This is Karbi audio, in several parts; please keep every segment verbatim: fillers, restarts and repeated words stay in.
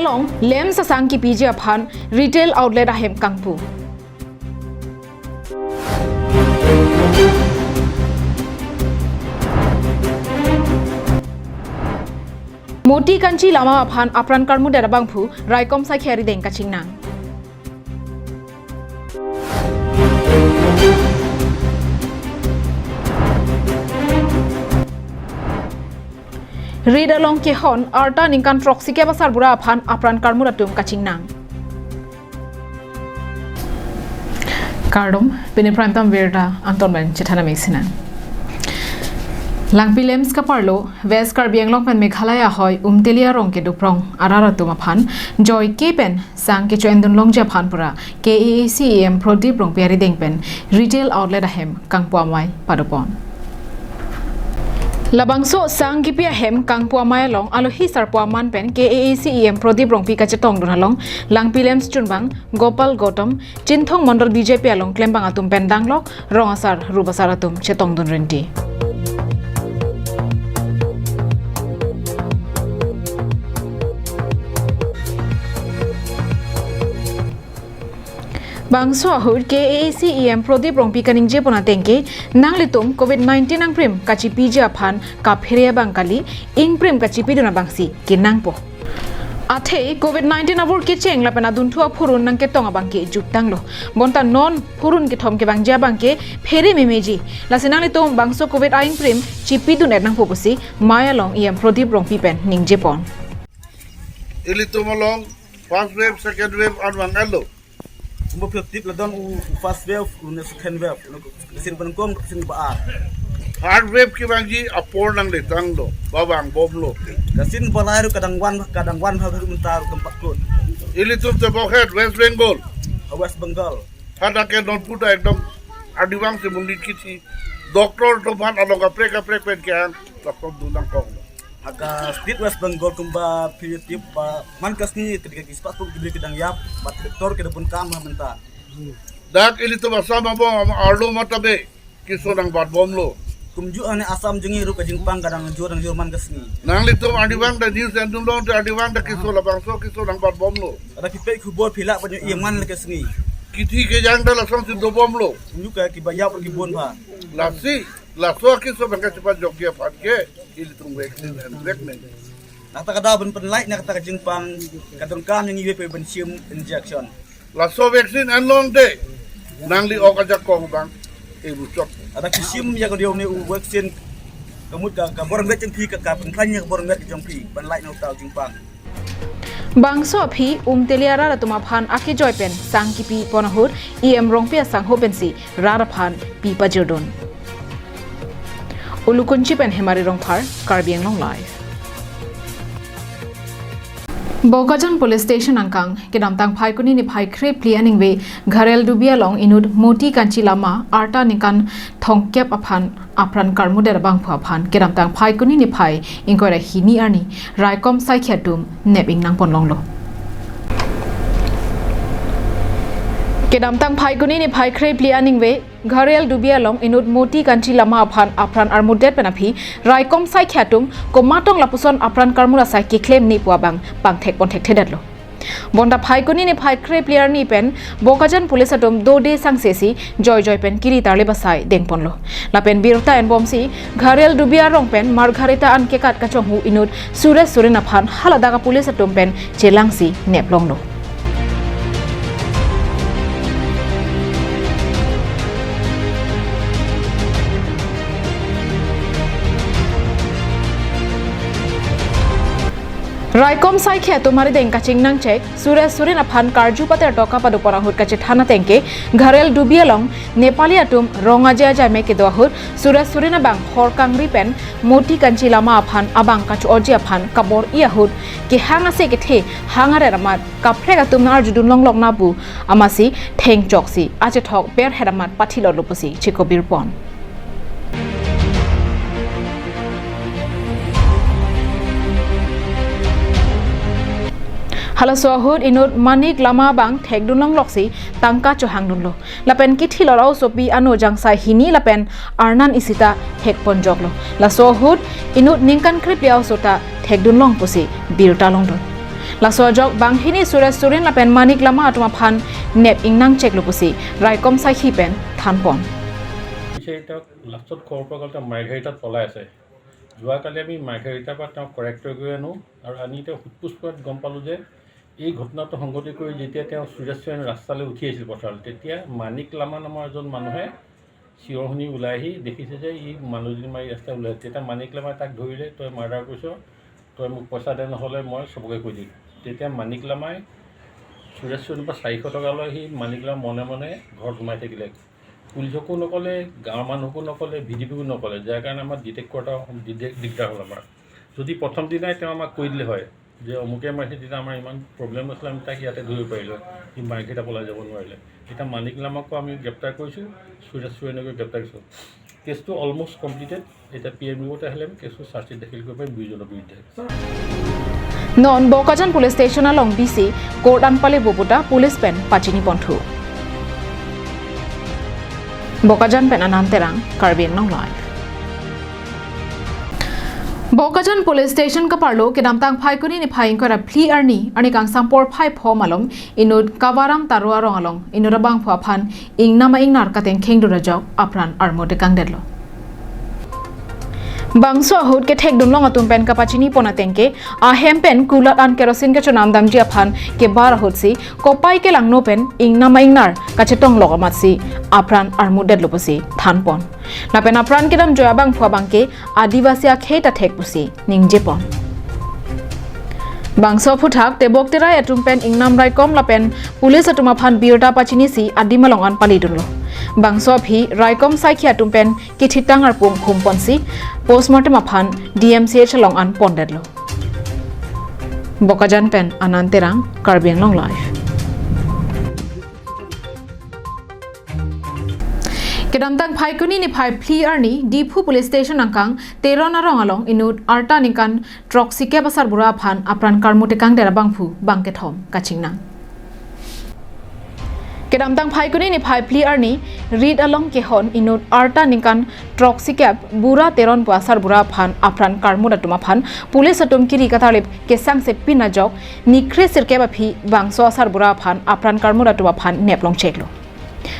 along lamps asang kipiji aphan retail outlet ahem kangpu. Motikanchi Lama aphan apran karmudet abangphu raikom saikhia arideng kachingnang. Rit along kehon arta ningkan throksi kep asar bura aphan apran karmut atum kachingnang. Kardom, pini Prime Time birta angton pen chethan nangji sinang. Langpi lamps kaparlo, West Karbi Anglong pen Meghalaya ahoi Umtali arong kedoprong arat atum aphan joike pen sang kecho-endun longji aphan pura K A A C E M Prodip Rongpi arideng pen retail outlet ahem kangpu amei padopon. Labangso sang kipi ahem kangpu amei along alohi sarpo aman pen K A A C E M Prodip Rongpi kachetongdun along Langpi lamps chunbang Gopal Gautam, Chinthong Mondol B J P along klembang atum pen danglok rong asar rup asar atum chetongdun rinti. Bangso ahut K A A C E M Prodip Rongpi kaningjepon ateng ke, nanglitum Covid nineteen angprim kachipiji aphan kaphere abang kali, ingprim kachipidun abangsi kenangpo. Athe Covid nineteen abur kecheng lapen adunthu aphurun nangketong abang ke jutanglo. Bonta non phurun kethom kevangji abang ke phere memeji. Lasi nanglitum bangso Covid a-ingprim chipidun-et nangpo pusi mei along E M Prodip Rongpi pen ningjepon. Ilitum along first wave, second wave an vang-etlo. Mo phi tip ladak u first wave, u ne second wave, u ne kasin penengkom, kasin ba-ar. Third wave kevangji apor nangletanglo, ba vangbomlo. Kasin ba-lai ru kadang van, kadang van ha ru mentar kempakut. Ilitum tebokhet West Bengal. Ha West Bengal. Hadak ke non puta ekdom adivang si mungkin kithi. Doctor atum aphan along kaprek kaprek pen kehang, laptop dunang kong. Haka state West Bengal tum ba phi tip ba man kasni ketika kispas pun kibri kedang yap, ba doktor kedapun kam ha menta. Dak ilitum Assam abang ama arlo matabe keso nangbatbomlo. Kumju ane Assam jingi ru kajingpang kadang jor nang jor man kasni. Nanglitum adivang da news endun long te adivang da keso labangso keso nangbatbomlo. Ada kipe khubor phila panyo iya man le kasni. Kithi kejang da lasong si dobomlo. Kumju ka kiba yap kibon ba. Lasi, laso keso bangka cepat jokya phat ke. Ilitum vaccine envek neng. Nata kada ben penlai nata kajingpang kadang kam yang iwe pe ben shim injection. Laso vaccine enlong de nangli ok ajakong bang ebu chok. Ada kishim ya kadiom ne u vaccine kamut ka kabor met jengpi ka ka penlai ya kabor met jengpi penlai na utau jingpang. Bangso aphi Umtali arat atum aphan akejoi pen sang kipipon ahut E M Rongpi asangho pensi rat aphan pi pajirdun. Ulukunchi pen Hemari Rongphar, Karbi Anglong Live. Bokajan Police Station angkang, kedamtang Phaikuni niphai kre phli aningve Gharel Dubi along inut Motikanchi Lama arta ningkan thomkep aphan apran karmudet abangphu aphan kedamtang Phaikuni niphai ingkoi ra hini arni raikom saikhia atum nep-ingnang ponlonglo. Kedamtang Phaikuni niphai kre phli aningve Gharel Dubi along inut Motikanchi Lama aphan apran armudet pen aphi raikom saikhia atum komatong lapuson apran karmut asai keklem ni pu abang pangthek ponthekthedetlo. Bonta Phaikuni niphai kre phli arni pen Bokajan Police atum dode sangse si joijoi pen kiri tarlip asai dengponlo. Lapen birta enbomsi Gharel Dubi arong pen Margherita an kekat kachonghu inut Suresh Soren aphan haladak a-police atum pen chelangsi neplonglo. Raikom saikhia atum arideng kachingnang chek, Suresh Soren aphan karju pater toka padopon ahut kachethan ateng ke, Gharel Dubi along Nepali atum rong ajai ajai me kedo ahut, Suresh Soren abang hor kangri pen Motikanchi Lama aphan abang kacho-oji aphan kabor-i ahut, kehang ase kethe hang aret amat kaprek atum nang-arjudun longlok na pu amatsi thengchoksi achethok berhet amat pathilotlo pusi chikobirpon. Halaso ahut inut Manik Lama abang thekdun longloksi tangka chohangdunlo. Lapen kithilot a-osopi ano jangsai hini lapen arnan isi ta thekponjoklo. Laso ahut inut ningkan kre phli a-oso ta thekdun long pusi birta longdun. Laso ajok banghini Suresh Soren lapen Manik Lama atum aphan nep ingnang cheklo pusi raikom saikhi pen thanpon. পিছে এতিয়া লাষ্টত খবৰ পোৱা গ'ল তেওঁ মাৰ্ঘেৰিটাত পলাই আছে। যোৱাকালি আমি মাৰ্ঘেৰিটাৰ পৰা তেওঁক কৰেক্ট কৰি আনো আৰু আনি তেওঁ সোধ পোছ কৰাত গম পালোঁ যে এই ঘটনাটো সংঘটিত কৰি যেতিয়া তেওঁ সুৰেশ সোৰেণ ৰাস্তালৈ উঠি আহিছিল পথাৰলৈ, তেতিয়া মানিক লামা নামৰ এজন মানুহে চিঞৰ শুনি ওলাই আহি দেখিছে যে ই মানুহজনী মাৰি ৰাস্তাত ওলাই আহিছে। তেতিয়া মানিক লামাই তাক ধৰিলে, "তই মাৰ্ডাৰ কৰিছ, তই মোক পইচা দে, নহ'লে মই চবকে কৈ দিম।" তেতিয়া মানিক লামাই সুৰেশ সোৰেণৰ পৰা চাৰিশ টকা লৈ আহি মানিক লামা মনে মনে ঘৰত সোমাই থাকিলে। পুলিচকো নক'লে, গাঁৱৰ মানুহকো নক'লে, ভি ডি পিকো নক'লে, যাৰ কাৰণে আমাৰ ডিটেক্ট কৰোঁতে দিগদাৰ হ'ল আমাৰ। যদি প্ৰথম দিনাই তেওঁ আমাক কৈ দিলে হয় যে অমুকে মাৰিছে, তেতিয়া আমাৰ ইমান প্ৰব্লেম নাছিলে, আমি তাক ইয়াতে ধৰিব পাৰিলোঁ হয়। সি মাৰ্ঘেৰিটা পলাই যাব নোৱাৰিলে। এতিয়া মানিক লামাকো আমি গ্ৰেপ্তাৰ কৰিছোঁ, সুৰেশ সোৰেণকো গ্ৰেপ্তাৰ কৰিছোঁ। কেছটো অলমষ্ট কমপ্লিটেড। এতিয়া পি এম ৰিপৰ্ট আহিলে আমি কেছটো চাৰ্জশ্বিট দাখিল কৰিব পাৰিম দুইজনৰ বিৰুদ্ধে। Non Bokajan Police Station along B C court anpale bubuta police pen pachini ponthu. Bokajan pen Anand Terang, Karbi Anglong Live. Bokajan Police Station kaparlo kedamtang Phaikuni niphai ingkoi ra phli arni, arni kangsam porphai pho malom inut Kabaram Taro arong along inut abangphu aphan ingnam a-ingnar katengkheng dun ajok apran armu tekangdetlo. Bangso ahut kethek dunlong atum pen kapachini pon atengke ahem pen kulat an kerosene kechonam damji aphan kebar ahutsi kopai kelangno pen ingnam a-ingnar kachetong lok amatsi apran armudetlo pusi thanpon. Lapen apran kedamjoi abangphu abangke Adivasi akhei ta thek pusi ningjepon. Bangso aphuthak tebok terai atum pen ingnam raikom lapen police atum aphan birta pachinisi adim along an palidunlo. Bangso aphi raikom saikhi atum pen kithitang arpum khumponsi postmortem aphan D M C H along an pondetlo. Bokajan pen Anand Terang, Karbi Anglong Live. Kedamtang Phaikuni niphai phli arni Diphu Police Station angkang Teron arong along inut arta ningkan throksikep asarbura aphan apran karmu tekangdet abangphu bangkethom kachingnang. Kedamtang Phaikuni niphai phli arni rit along kehon inut arta ningkan throksikep Bura Teron pu asarbura aphan apran karmut atum aphan police atum kiri katarlip kesangse pin ajok nikhre sirkep aphi bangso asarbura aphan apran karmut atum aphan neplong cheklo.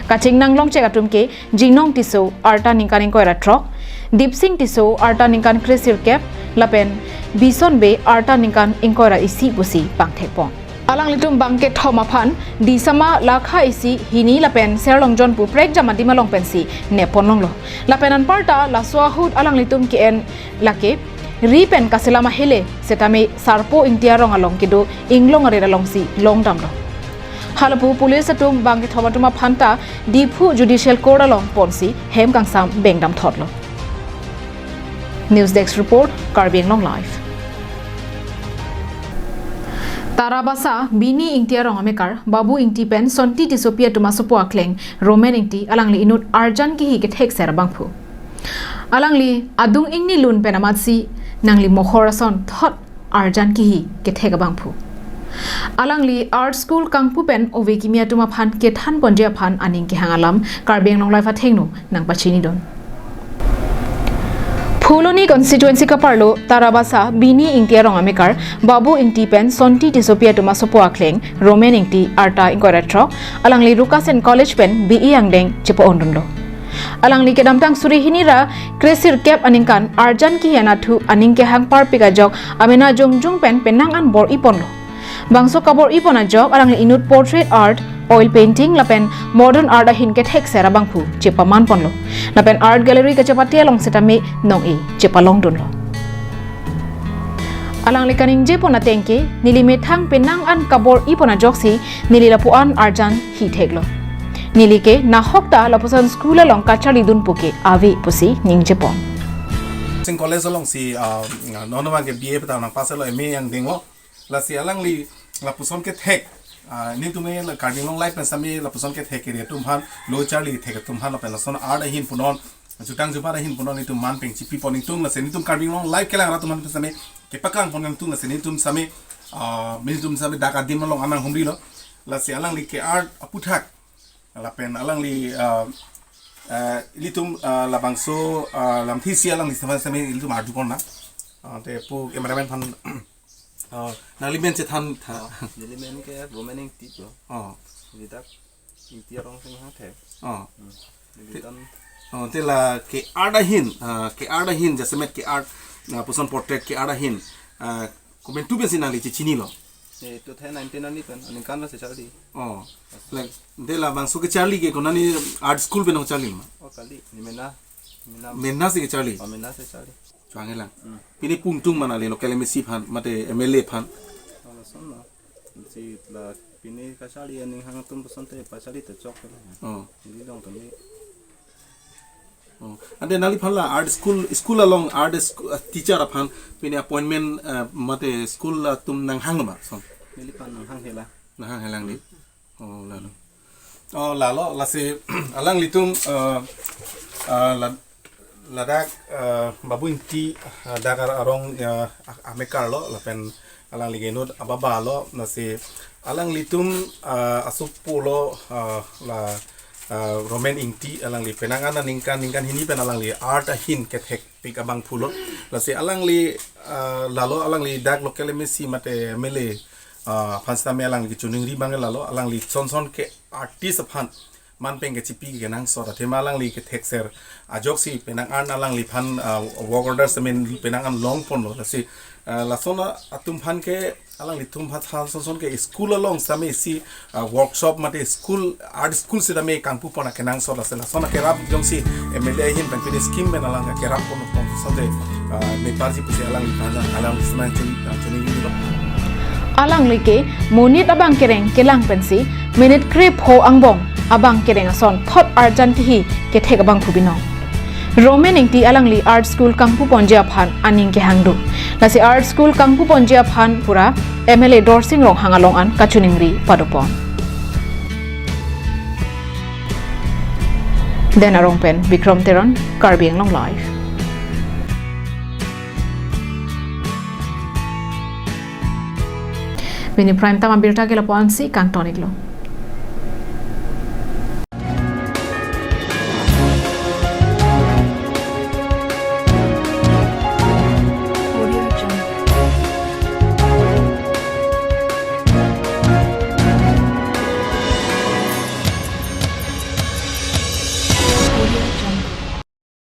Kachingnang longchek atum ke Jingnong Tisso arta ningkan ingkoi ra throk, Dipsing Tisso arta ningkan kre sirkep lapen Bison Bey arta ningkan ingkoi ra isi pusi pangthekpon. Alanglitum bangkethom aphan Disama lakha isi hini lapen Serlongjon pu prekjam adim along pensi neponlonglo. Lapen anparta laso ahut alanglitum ke-en lake ri pen kaselam ahele setame Sarpo Ingti arong along kedo inglong aret alongsi longdamlo. Halapu police atum bangkethom atum aphanta Diphu Judicial Court along ponsi hem kangsam bengdam thotlo. News Desk Report, Karbi Anglong Live. Tarabasa Bini Ingti arong amekar Babu Ingti pen Sonti Tissopi atum asopo akleng Romen Ingti alangli inut arjan kihi kethekser abangphu. Alangli adung ingni lun pen amatsi nangli mohor ason thot arjan kihi kethek abangphu. Alangli Art School kangpu pen ove kimi atum aphan kethan ponji aphan aning kehang alam Karbi Anglong Live athengno nangpachinidun. Phuloni constituency kaparlo Tarabasa Bini Ingti arong amekar Babu Ingti pen Sonti Tissopi atum asopo akleng Romen Ingti arta ingkoi ra throk alangli Rukasen College pen B E angdeng chepa-ondunlo. Alangli kedamtang suri hini ra kre sirkep aningkan arjan kihi anatthu aning kehang parpik ajok amena jongjung pen penang an bor-i ponlo. Bangso kabor-i pon ajok alangli inut portrait art, oil painting lapen modern art ahin kethekser abangphu chepaman ponlo. Lapen art gallery kachepate along setame nong-e chepalongdunlo. Alangli kaningje pon atengke neli methang penang an kabor-i pon ajoksi neli lapu-an arjan hi theklo. Neli ke nahok ta lapuson school along kacharlidun pu ke ave pusi ningjepon. Sing college alongsi ah, nono abangke B A petang nangpass lo, M A angdenglo. Lasi alangli lapuson kethek, ah, nelitum e la Karbi Anglong Live pen setame lapuson kethek kere atum aphan, lo charli thek atum aphan lapen lason art ahin punon, jutang jubat ahin punon nelitum man pengchipi pon nelitum, lasi nelitum Karbi Anglong Live kelang rat atum aphan setame kepaklang pon nelitum, lasi nelitum setame, ah, nelitum setame dak adim along anang humrilo. Lasi alangli ke-art aputhak lapen alangli, ah, ah, ilitum, ah, labangso, ah, lamthisi alangli setame setame ilitum arju pon na. Ah, te pu cameraman aphan Oh, nangli men chethan tha. Oh, neli men ke Roman Ingti ko. Oh, Neli dak Ingti arong sing hang the. Oh. Neli dan Oh, te la ke art ahin, ah, ke art ahin, jasemet ke art, ah, puson portrait ke art ahin. Ah, komentu pensi nangli chechinilo. Eh, two thousand nineteen ani pen, aningkan lo si charli. Oh. Like, te labangso kecharli ke konani art school pen nangcharli ma? Oh, kali. Ni mena. Mena. Mena si kecharli. Oh, mena si charli. Chuang lang. Hmm. Pini pungtung ma nangli local M A C aphan, mate M L A aphan. Oh, lason no. Si la pini kacharli aning hang atum puson te pacharli te chok ke. Oh. Neli dong tadi. Oh. Ante nangliphan la art school, school along art school, ah, teacher aphan pini appointment, ah, mate school atum nanghang ma son? Neli pan nanghang hela. Nanghang helang di. Oh, lalo. Oh, lalo, lasi alanglitum, ah, ah, la- ladak, ah, Babu Ingti, ah, dak arong, ah, amekar lo, lapen alangli ke inut ababa lo, lasi alanglitum, ah, asupo lo, ah, la, ah, Roman Ingti, alangli penang an aningkan, ningkan hini pen alangli art ahin kethekpik abangphu lo. Lasi alangli, ah, lalo alangli dak local M A C mate M L A, ah, aphan sitame alangli kachiningri abang lalo, alangli son son ke artist aphan man pen kachipi kenangsot athema alangli kethekser ajoksi penang an alangliphan, ah, work order semen penang an longponlo. Lasi, ah, lason atum aphan ke alanglitum aphan son son ke school along sitame isi, ah, workshop mate school, art school sitame kangpupon akenangsot, lasi lason akerap jongsi M L A ahin pen pini scheme pen alang akerap pon pon sote, ah, neparji pusi alangliphan alangli sitame chun, ah, chiningri lo. Alangli ke monit abang kereng kelang pensi minute krepho angbong abang kereng ason thot arjan kihi kethek abangphu binong. Roman Ingti alangli art school kangpuponji aphan aning kehangdun. Lasi art school kangpuponji aphan pura M L A Dorsing Ronghang along an kachiningri padopon. Den Arong pen Bikram Teron, Karbi Anglong Live. Pini prime time abirta ke lapu-an si kangton-iklo.